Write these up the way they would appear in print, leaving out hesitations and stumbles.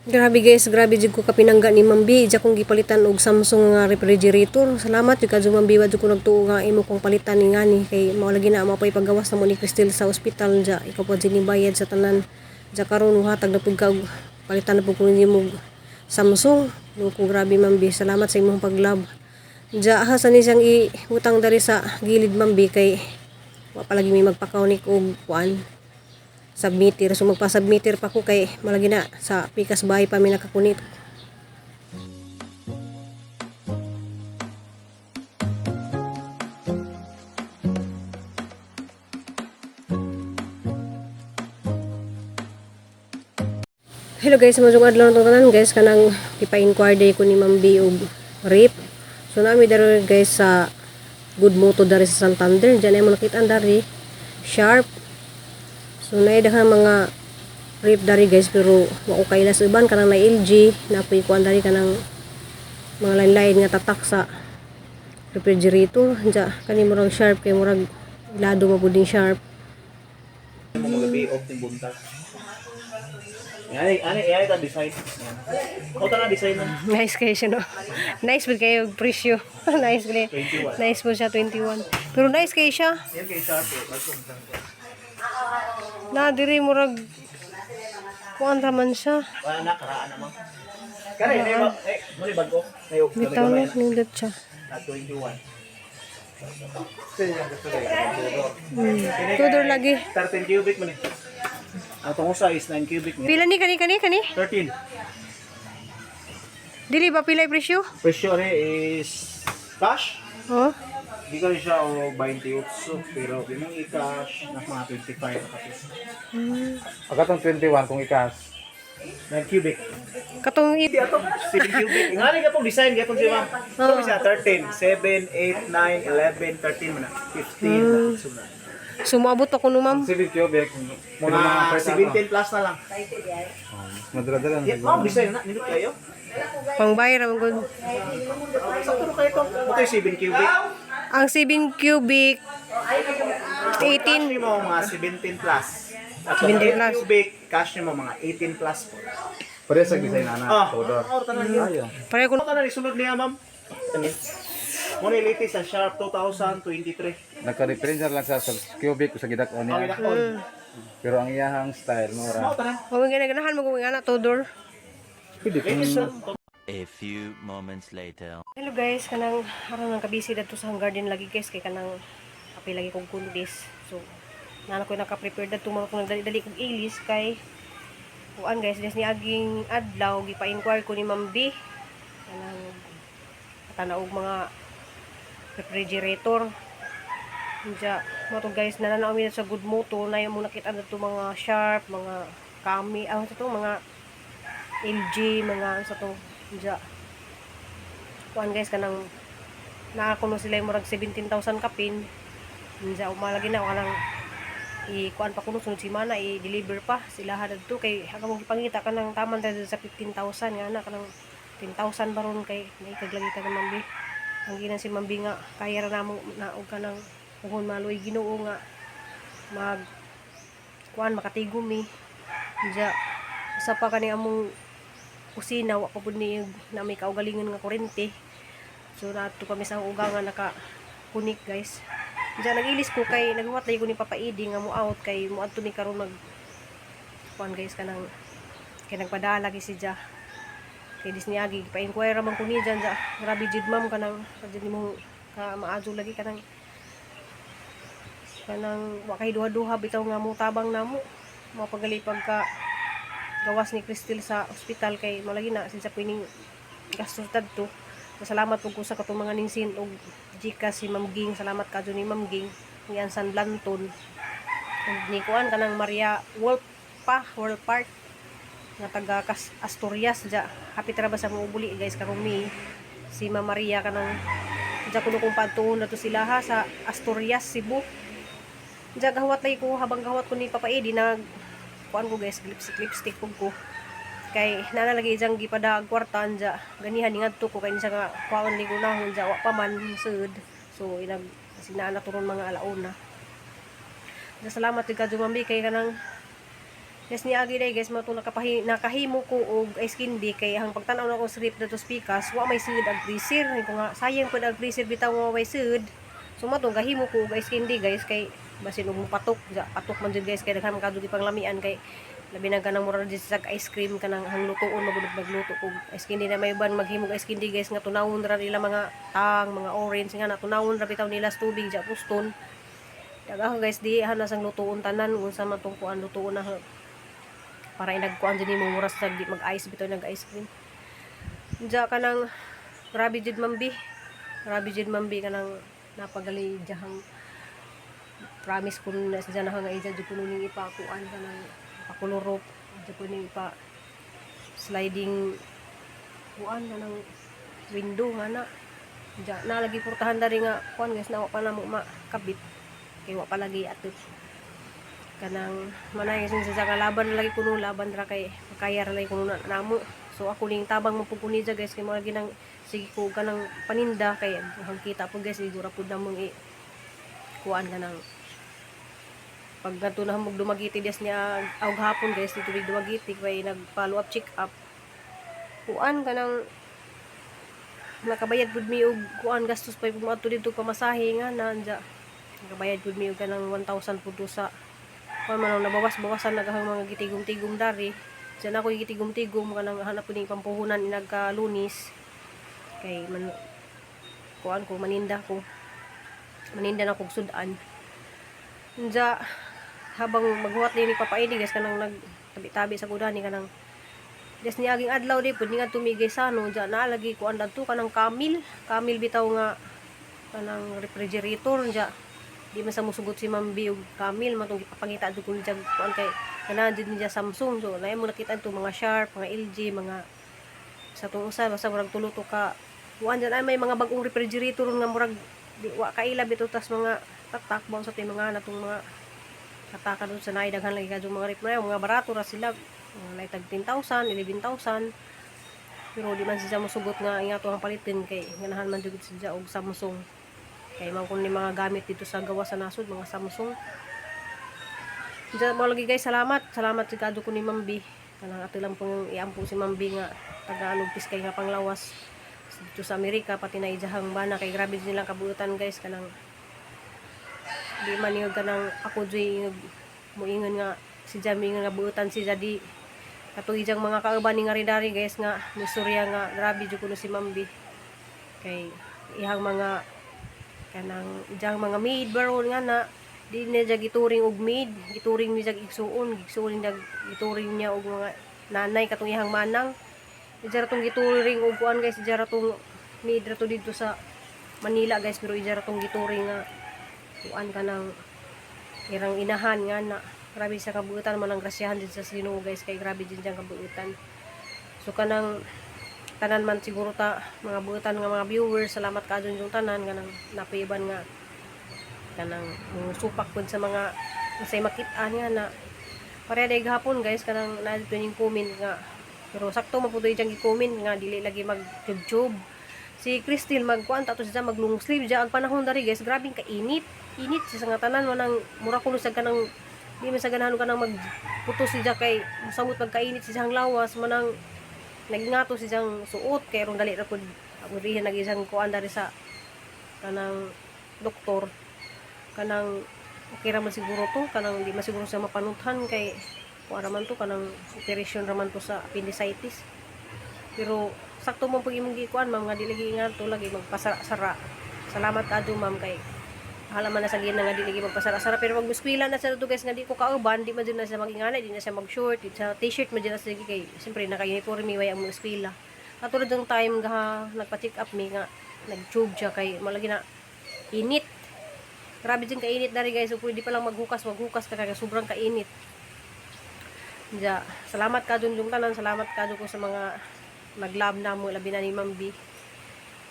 Grabe guys, grabe jud ko kapinangga ni Ma'am B. Ija kong gipalitan og Samsung nga refrigerator. Salamat jud kadto, Ma'am B, wa jud ko nagtuo nga imo kong palitan ni ngani kay mao lagi na mao pay paggawas namo ni Cristel sa ospital ja. Ikaw pa jud ni bayad sa tanan. Ja karon muhatag na pud ka og palitan na pud ko nimo og Samsung. No ko grabe, Ma'am B. Salamat sa imong pag-love. Ja asa ni siyang ibutang diri sa gilid, Ma'am B, kay wa pa lagi mi magpakaunik og kuan, submitter. So magpa-submitter pa ko kay malagi na sa pikas bahay pa mi nakakunit. Hello guys, maayong adlaw na tanan guys, kanang ipa-inquire day ko ni Ma'am B og ref. So nami diri guys sa Good Moto dari sa Santander. Diyan ay mo nakita dari Sharp. So naay daghang mga ref dari guys, pero wa ko kaila sa uban, kanang na LG na poy kuan dari, kanang mga lain-lain nga tatak sa refrigerator. Diya kani murag Sharp kay murag ilado mo pud ning Sharp. Mo mga gabi off ng buntag. Ani ani ani ta design. Yan. O ta na design na. Nice kayo siya, no? Nice po kayo presyo. Nice kayo. 21. Nice po siya, 21. Pero nice kayo siya. Yan kay Sharp eh. Bagong lang. Na, diri murag kuan ra man siya. Wala na karaan naman. Kare ni ba eh mo ni bago. Nayo. Bitaw na, nindot siya. Na 21. Tudor lagi. 13 cubic man eh. Ang tungod sa is 9 cubic niya. Pila ni kani kani kani? 13. Dili ba pila yung presyo? Presyo re is cash. Oh. Di ko rin siya o 28 pero di mong i-cash na mga 25 na kapis. Agatong 21 kung ikas. 9 cubic. Katong Hindi ato 7 cubic. Nga ni katong design gatong siya, ma'am. Ito siya 13, 7, 8, 9, 11, 13 man na. 15 na. So na. Sumabot ako no, ma'am. 7 cubic. Muna Mga mga first 17 plus na lang. Madala-dala na Yeah, siguro. ma'am, design na nindot kayo. Pangbayar ra man gud. Sakto ro kayo to. Ito yung 7 cubic. Ang 7 cubic Cash 18 nimo mga 17 plus. At 17 plus. 8 cubic, cash nimo mga 18 plus po. Pareha sa design ana. Ah, Tudor. oh, tanan yun. Ayo. Pareho ko Ano tanan isunod niya, ma'am? Muna latest sa Sharp 2023. Nagka-reference lang sa cubic sa gidak-on Ang niya. gidakon. Pero ang iyahang style mo Mao ra. tanan. Oh, ginaganahan mo kung nga na Tudor. Pwede kung A few moments later. Hello guys, kanang aron nang kabisi dadto sa garden lagi guys kay kanang kape lagi kong kundis. So nana ko naka-prepare dadto mga kung nagdali-dali kog ilis kay kuan guys, des ni aging adlaw gipa-inquire ko ni Ma'am B kanang tanaw og mga refrigerator. Diya, mo to guys, nananaw mi sa Good Moto na yung mo nakita dadto mga Sharp, mga Kami, ah, sa to mga LG, mga sa to. Diya, kuan guys, kanang nakakuno sila yung murag 17,000 kapin. Unsa umalagi na kanang i kuan pa kuno sunod semana i-deliver pa sila dadto kay hanggang mo gipangita kanang taman ta sa 15,000 nga na kanang 10,000 baron kay naikaglagi ka na, Ma'am B. Ang ginan si Ma'am B nga kaya ra namo na og kanang puhon maloy Ginoo nga mag kuan makatigom mi. Unsa usa pa kani among kusina, wa pa pud ni na may kaugalingon nga kuryente. So naadto kami sa ugangan naka kunik guys. Diyan nag-ilis ko kay naghuwat lagi ko ni Papa Idi nga mo out kay moadto mi karon mag kuan guys, kanang kay nagpadala gi si Ja. Kay dis niagi pa-inquire man ko ni diyan ja. Grabe jud, ma'am, kanang jud nimo ka maadyo lagi kanang kanang wa kay duha-duha bitaw nga mo tabang namo. Mapagali pagka gawas ni Cristel sa ospital kay malagi na sinsa pining gastos tadto. Salamat pud ko sa katong mga ningsin og GCash si Ma'am Ging. Salamat kadyo ni Ma'am Ging ni Ansan Blanton. Ug ni kuan kanang Maria Wolf pa World Park nga taga Asturias ja. Happy ra ba sa mga ubuli guys karong mi si Ma'am Maria kanang ja kuno kung padtuon na to sila ha sa Asturias, Cebu. Ja gahuwat lagi ko habang gahuwat ko ni Papa Eddie, nag kuan ko guys, lipstick lipstick pug ko kay nana lagi ijang gipada kwarta anja ganihan ni ngadto ko kay siya nga kuwaon ni gunahon ja wa pa man sud. So inag sinaa na turon mga alauna. Ja, salamat jud kadyo, Ma'am B, kay kanang Yes, niagi day guys, mo nakahimo ko og ice candy kay ang pagtan-aw nako sa ref didto sa pikas, wa may sud ang freezer. Ko nga sayang pud ang freezer bitaw nga wa may sud. So matong gahimo ko og ice candy guys, kay basin og patok, ja, patok man jud guys, kay daghan man kadto gipanglamian, kay labi na kanang mura jud sa ice cream, kanang ang lutuon magud magluto og ice candy na may uban maghimo og ice candy guys, nga tunawon ra nila mga tang, mga orange nga natunawon ra bitaw nila sa tubig ja puston. Daga guys, di hana sang lutuon tanan unsa man tong kuan, lutuon na para inagkuan din nimo muras sa di mag-ice bitaw, nag ice cream. Diya kanang grabe jud mambi. Grabe jud mambi, kanang napagali diyahang promise ko na sa na nga ija jud kuno ning ipakuan, kanang pakulurop jud ko ning ipa sliding kuan, kanang window nga na. Diya na lagi portahan dari nga kuan guys, na wa pa namo makabit kay wa pa lagi atop. Kanang manay kasi sa kalaban lagi kuno, laban ra kay makaya ra lagi kuno na namo. So ako ning tabang mo pud ko niya guys, kay mo lagi nang sige ko kanang paninda, kay ang kita po guys, siguro pud namong i kuan, kanang pag gadto na mo Dumaguete des niya og hapon guys, dito mig Dumaguete kay nag follow up, check up kuan, kanang nakabayad pud mi og kuan, gastos pa pud moadto didto pamasahe nga na. Anja nakabayad pud mi og kanang 1,000 pud do sa kuan man ang nabawas-bawasan nagahang mga gitigom-tigom dari. Diyan ako gitigom-tigom, kanang hanap ko ning pampuhunan inagka Lunes kay man kuan ko, maninda ko, maninda na kog sudan. Unja habang maghuwat ni papaini guys, kanang nag tabi-tabi sa kudani, kanang des niaging adlaw di pud nga tumigay sa no. Diya na lagi kuan dadto, kanang Camil, Camil bitaw nga kanang refrigerator. Diya di man sa musugot si Ma'am B og Camil, matong gipapangita jud ko niya kuan, kay ganahan jud niya Samsung. So naay mo nakita to mga Sharp, mga LG, mga sa tong usa, basta murag tulo to ka kuan. Diyan ay may mga bagong refrigerator nga murag di wa kaila bitaw, tas mga tatak ba sa ting mga natong mga kataka doon sa naay daghan lagi kadto mga ref na mga barato ra sila, mga naay tag 10,000, 11,000, pero di man siya mosugot nga ingato ang palitin kay ganahan man jud siya og Samsung, kay man kun ni mga gamit dito sa gawas sa nasod mga Samsung. Diyan mo lagi guys, salamat. Salamat sa kadto ko ni Ma'am B. Kanang ato lang pong iampo si Ma'am B nga taga anong piskay nga panglawas dito sa Amerika, pati na ijahang bana, kay grabe din nilang kabuutan guys, kanang di man yung kanang ako joy moingon nga si Jami nga buutan si Jadi katong ijang mga kauban ni nga rin guys, nga misurya nga grabe jud kuno si Ma'am B, kay ihang mga kanang ijang mga maid baron nga na di niya siya gituring og maid, gituring niya siya igsuon, gisuon niya, gituring niya og mga nanay katong ihang manang. Ija ra tong gituring og kuan guys, ija ra tong maid ra to didto sa Manila guys, pero ija ra tong gituring nga kuan, kanang irang inahan nga na. Grabe sa kabuutan man ang grasyahan din sa Ginoo guys, kay grabe din diyang kabuutan. So kanang tanan man siguro ta mga buutan nga mga viewers, salamat ka yung tanan, kanang napaiban nga kanang supak pud sa mga unsay makit-an nga na pareha day gahapon guys, kanang naadto yung comment nga, pero sakto maputoy diyang gi-comment nga dili lagi mag tube si Christine, magkuan ta to siya, mag long sleeve diya. Ang panahon dari guys, grabing kainit init siya nga tanan manang mura kuno sa kanang di man sa ganahan kanang magputos siya, kay musamot pagkainit siya ang lawas, manang nagingato siyang suot kay aron dali ra pud aburihan nag isang kuan dari sa kanang doktor, kanang okay ra man siguro to, kanang di man siguro siya mapanuthan kay kuan ra man to, kanang operation ra man to sa appendicitis. Pero sakto mo pag imong gikuan, ma'am, nga dili lagi nga to lagi magpasara-sara. Salamat kadto, ma'am, kay bahala man na sa gina nga di lagi magpasara-sara. Pero pag eskwela na siya to guys, nga di ko kauban, di man jud na siya magingana, di na siya mag-short, di sa t-shirt man jud na siya, kay siyempre naka-uniforme way ang mga eskwela. Katulad ng time nga nagpa-check up mi nga nag-tube siya kay malagi na init. Grabe din kainit dari guys, so pwede pa lang maghukas, maghukas ka kaya sobrang kainit. Ja, salamat ka dun yung tanan, salamat ka ko sa mga nag-love na mo, labi na ni Ma'am B.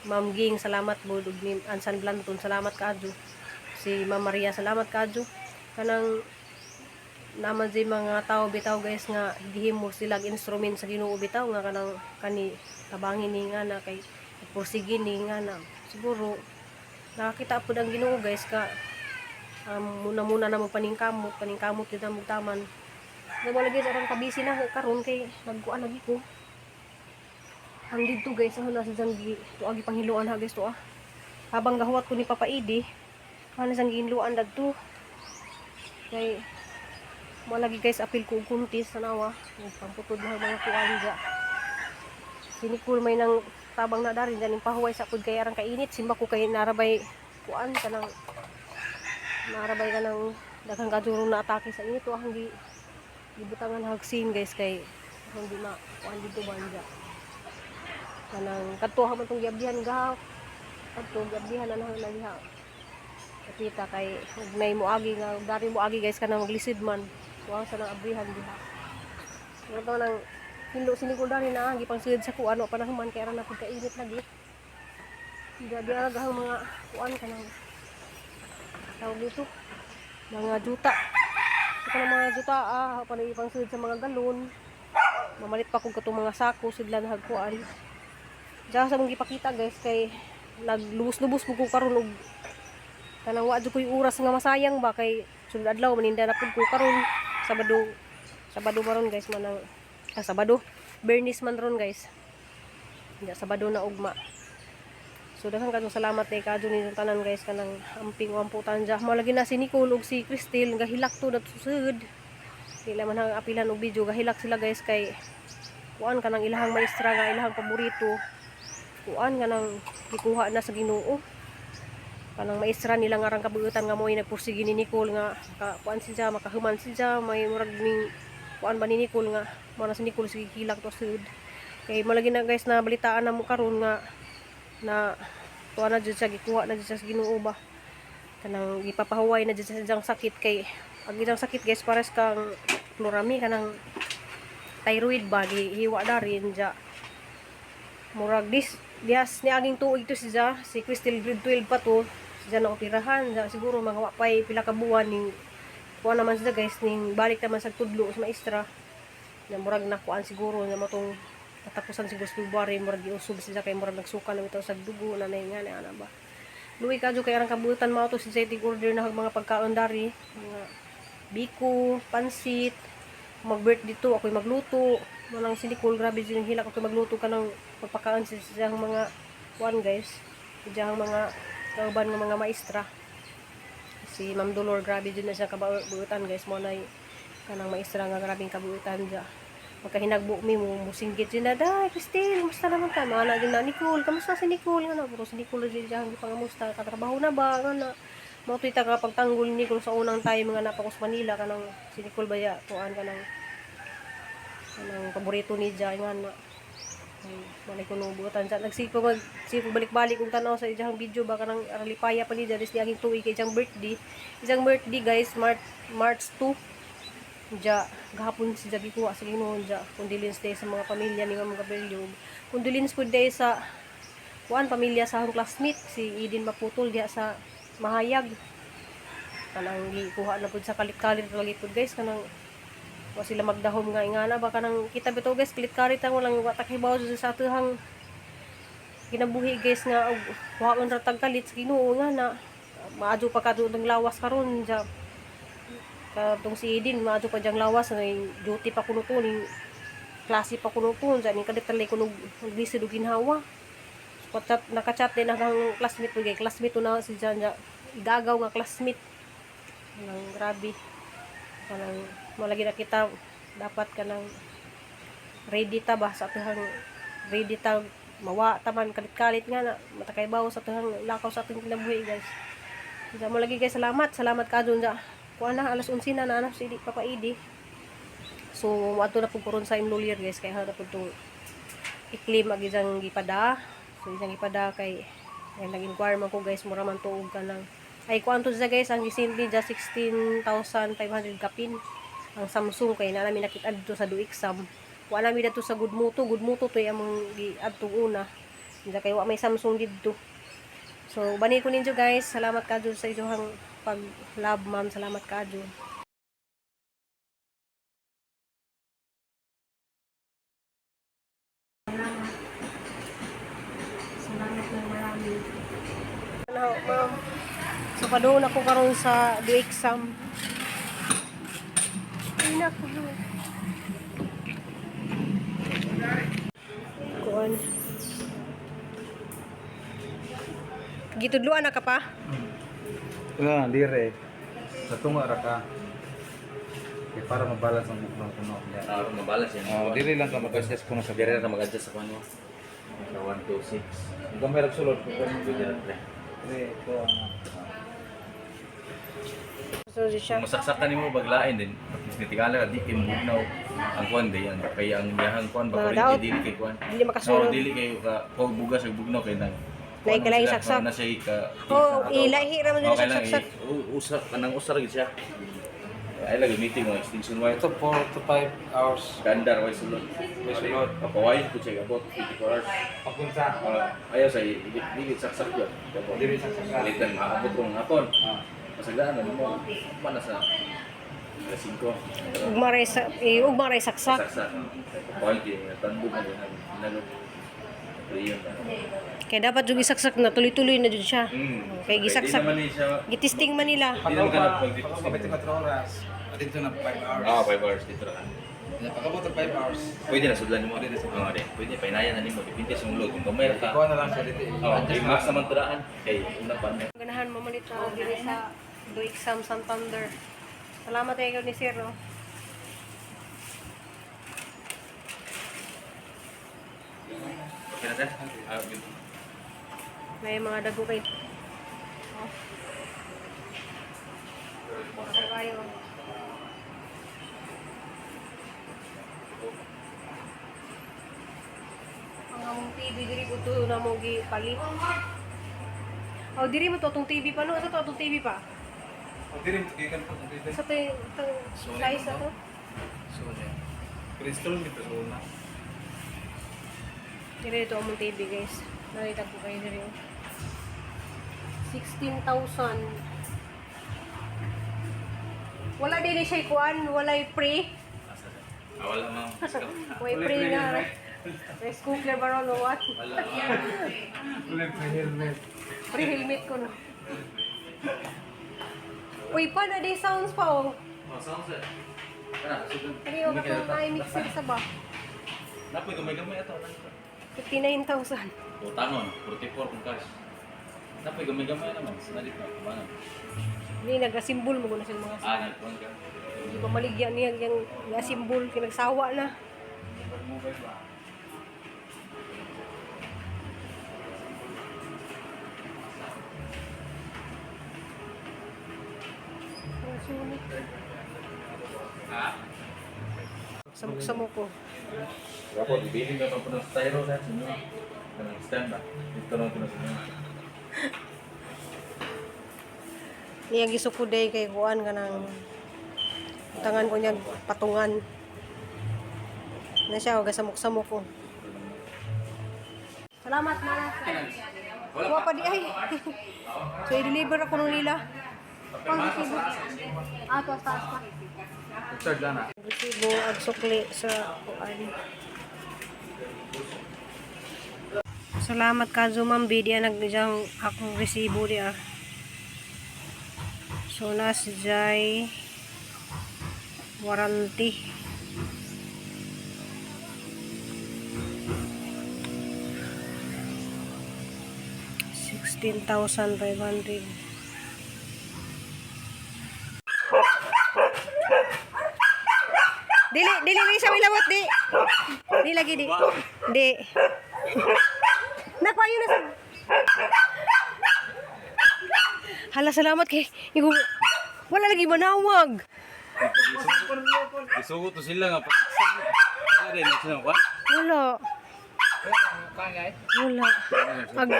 Ma'am Ging, salamat mo, ug ni Ansan Blanton, salamat kaadyo. Si Ma'am Maria, salamat kaadyo. Kanang naman di mga tao bitaw guys nga gihimo sila og instrument sa Ginoo bitaw, nga kanang kani tabangin ni nga na kay pursige ni nga na siguro nakakita pud ang Ginoo guys ka muna muna na mo paningkamot, paningkamot gyud ang taman. Wala guys, arang kabisi na karon kay nagkuan lagi ko. Ang dito guys, ano nasa dyan gi tuagi panghiluan ha guys to ah. Habang gahuwat ko ni Papa Idi, ano sang gihinluan dagto. Kay mo lagi guys apil ko og kuntis tanawa, ug pamputod na ang mga kuan dya. Si Nicole may nang tabang na darin dyan yung pahuway sa pud kay arang kainit simba ko kay narabay kuan kanang narabay ka ng daghang kadurong na atake sa init to ang gi gibutangan hagsin guys kay aron di ma kuan dito banja kanang kadto ha man tong giabdihan gahaw kadto giabdihan na nang nagha nakita kay ug nay moagi nga dari moagi guys kanang maglisod man kuan sa nang abrihan diha. Mura to nang hinlo sinikol dari na gipang suyod sa kuan wa pa na human kay aron na pagkainit lagi. Grabe ara gahang mga kuan kanang tawag dito mga juta. Ito ng mga juta ah, pa na ipang suyod sa mga galon. Mamalit pa kog katong mga sako sudlan hagkuan. Diyan sa mong gipakita guys kay naglubos-lubos mo ko karon og kanang wa jud ko'y oras nga masayang ba kay sunod adlaw maninda na pud ko karon Sabado. Sabado maron guys man ang ah, Sabado Bernis man ron guys. Hindi, Sabado na ugma. So daghang kadtong salamat kay kadto ninyong tanan guys kanang amping amputan dya. Mao lagi na si Nicole ug si Cristel gahilak to dat susud. Dili man ang apilan og video gahilak sila guys kay kuan kanang ilahang maestra nga ilahang paborito. Kuan kanang gikuha na sa Ginoo. Kanang maestra nila nga rang kabuutan nga mo'y nagpursige ni Nicole nga maka, kuan siya makahuman siya may murag ning kuan ba ni Nicole nga mo na si Nicole sige hilak to sud. Kay mo lagi na guys na balitaan na mo karon nga na tuwa na jud siya gikuha na jud siya sa Ginoo ba kanang gipapahuway na jud siya sa iyang sakit kay ang iyang sakit guys pares kang plurami kanang thyroid ba gihiwa na rin dya murag dis dihas ni aging tuig to siya si Crystal grade 12 pa to siya na operahan dya siguro mga wa pay pila ka buwan ning kuha naman siya guys ning balik naman sa tudlo sa maestra na murag nakuan siguro na matong katapusan siguro sa February murag giusob siya kay murag nagsuka na bitaw sa dugo na nay nga na ana ba luwi kadyo kay arang kabutan mao to si Zay order na og mga pagkaon dari mga biko pansit mag birthday to ako'y magluto manang si Nicole grabe din hilak ako'y magluto kanang pagpakaon sa siyang mga kuan guys siyang mga kauban nga mga maestra si Ma'am Dolor grabe din na siya kabuutan guys mo nay kanang maestra nga grabing kabuutan dya magkahinagbo mi mo musinggit din na day Christine kumusta naman ka mga na din na Nicole kamusta si Nicole nga na pero si Nicole din siya hindi pangamusta katrabaho na ba nga na mo tuwi ta ka pagtanggol ni Nicole sa unang time nga napakos Manila kanang si Nicole baya kuan kanang kanang paborito ni Jai nga na ay, malay ko nung buutan sa nagsipo mag sipo balik-balik kung tanaw sa iyang video baka nang aralipaya pa ni Jai ni aging tuig kay iyang birthday, isang birthday guys March March 2 ja gahapon si Jabi kuha sa Ginoo ja condolence day sa mga pamilya ni Ma'am Gabriel. Condolence pud day sa kuan pamilya sa akong classmate si Eden Maputol diha sa Mahayag kanang gikuha na pud sa kalit-kalit lagi pud guys kanang wa sila magdahom nga ingana ba kanang kita bitaw guys kalit-kalit ang walang wa ta kahibaw sa atuhang kinabuhi guys nga og wa man ra tag kalit sa Ginoo nga na maadyo pa kadto ng lawas karon ja katong si Eden maadyo pa diyang lawas ngay duty pa kuno to ning klase pa kuno to dyan ning kalit talay kuno naglisod og ginhawa. So, chat, nakachat din ang classmate ko kay classmate to na si Jan ja igagaw nga classmate kanang grabe kanang malagi na kita dapat kanang ready ta ba sa atuhang ready ta mawa taman kalit-kalit nga na matakay bawo sa atuhang lakaw sa ating kinabuhi guys. Diyan mo lagi guys, salamat. Salamat ka dun sa kuan na alas 11 na na anak si Papa Idi. So moadto na pud ko ron sa Imlulier guys kay hanap pud tong iklim ag isang gipada. So isang gipada kay ay nag-inquire man ko guys mura man tuog ka ng ay kuan to siya guys ang gisindi dya 16,500 kapin ang Samsung kay na namin nakita dito sa Duixam. Wa nami dito sa Goodmoto, Goodmoto to among giadtong una. Hindi kay wa may Samsung didto. So, bani ko ninyo guys. Salamat kadyo sa inyong pag-love, ma'am. Salamat kadyo. Salamat. Salamat ng marami. Ano, ma'am. So, padoon ako karon sa Duixam. Ay, naku. Kuan. Gitudluan na ka pa? Nga, dire. Sa tunga ra ka. Kay para mabalance ang bugnaw kuno. Ah, mabalas yan. Oh, dire lang ka mag-adjust kuno sa Dire na mag-adjust sa kanya. Sa 1, 2, 6. Kung gamay ra sulod ko Pwede na pre. dire ko ana. So di siya. Kung masaksak ka nimo baglain din. At least nitigala ka di kay mugnaw ang kuan day ang kay ang iyahang kuan ba Mga kuryente daot. dili kay kuan. Dili makasulod. No, dili kayo ka kog bugas ug bugnaw kay nang Naay kailangan saksak. Na siya ka Oh, ilahi ra man Oh, nila kailangan saksak. Usa kanang usar gid siya. Ay lagi meeting mo extension wire. Ito 4 to 5 hours. Gandar way sulod. Way sulod. Papawayon ko siya abot 24 hours. Pagunsa. Ah, ayaw sa dili saksak yun. Gabot. Dili saksak. Palitan maabot rong hapon. Ah. Masagdaan na mo. Mana sa alas 5. Ugma ray sa eh, ugma ray saksak. Saksak. Papawayon kay tandog na yun. Nalog. Priyon na. Kaya dapat jud isaksak na tuloy-tuloy na jud siya. Mm. Kay Di gisaksak. naman ni siya. Gitisting man nila. Di naman ka na pag Pagka 24 oras. Dito na 5 hours. Ah, 5 hours dito ra. Pagkabot og 5 hours. Pwede na sudlan nimo. Pwede na sudlan. Oo, di. Pwede painayan na nimo. Depende sa imong load. Kung gamay ra ka. Ikuha na lang siya dito. Oh, I-adjust na max lang. naman turaan. Kay una pa na. Ganahan mamalit na diri sa do exam Santander. Salamat kayo ni Sir. No? Okay na sir? Ah, good. May mga dago kay. Oh. Okay kayo. Ang among TV diri ko to na mo gi palit. Oh, diri mo to atong TV pa no? Asa to atong TV pa? Oh, Dili mo gikan po dito. Sa to yung itong size na to? Sony. Crystal dito sa una. Diri ito among TV guys. Nakita ko kayo diri. oh. 16,000. Wala din ni siya kuan, walay free. Asa sir? Ah, wala ma'am. Way free na. Rice cooker ba ron o what? Wala ma'am. Wala pa helmet. Free helmet ko no. Uy, pa na di sounds pa oh. Oh, sound sir. Kana, sudlan. Kani o katong ay mixer sa ba? Napoy gamay-gamay ato. 59,000. Utangon, 44 kung cash. Napoy gamay-gamay naman. Sinalit na kumana. Hindi nagasimbol mo na sila mga Ah, nagkuhan ka. Hindi pa maligyan niya yung nagasimbol kay nagsawa na. Mobile ba? Ang sulit. Samok-samok ko. Rapot, ibilin ka pa po ng styro sa inyo. Kanang stand ba? Dito lang ito sa inyo. Niya gisuko day kay kuan kanang tangan ko niya patungan. Na siya og samok-samok ko. Salamat na. Wala pa di ay. So i-deliver ako nung nila. Pang resibo. Ah, to taas pa. Charge lang na. Resibo ag sukli sa kuan. Salamat ka Ma'am B. Di nag akong resibo di ah. So nas jay warranty. 16,500. Dili, dili dili siya milabot di. Di lagi di. Di. Nakuha yun na sa. Hala, salamat kay. Wala lagi manawag. Isugo to sila nga. Wala rin, sila ba? Wala. Wala. Ag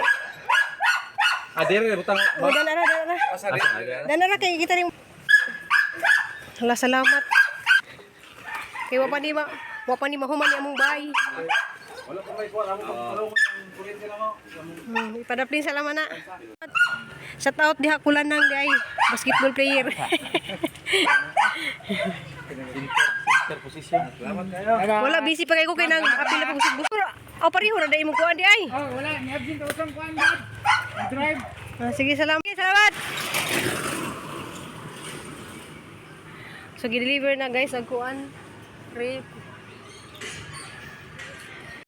Ah, dire, butang. Oh, dala na, dala na. Dala na kay kita rin. Hala, salamat. Kay wa pa ni mahuman ni among bay. Wala ko may kuha. Amo ko ng kuryente na mo. Ipadaplin sa laman na. Shout out diha kulanang di ay basketball player. Center position. Salamat kayo. Wala busy pa kay ko kay nang apila pa kusog. Aw pareho ra dai imong kuan di ay. Oh, wala. Ni-absent ako sa kuan dad. Drive. Ah, sige, salamat. Sige, salamat. So gi-deliver na guys ang kuan. Rip.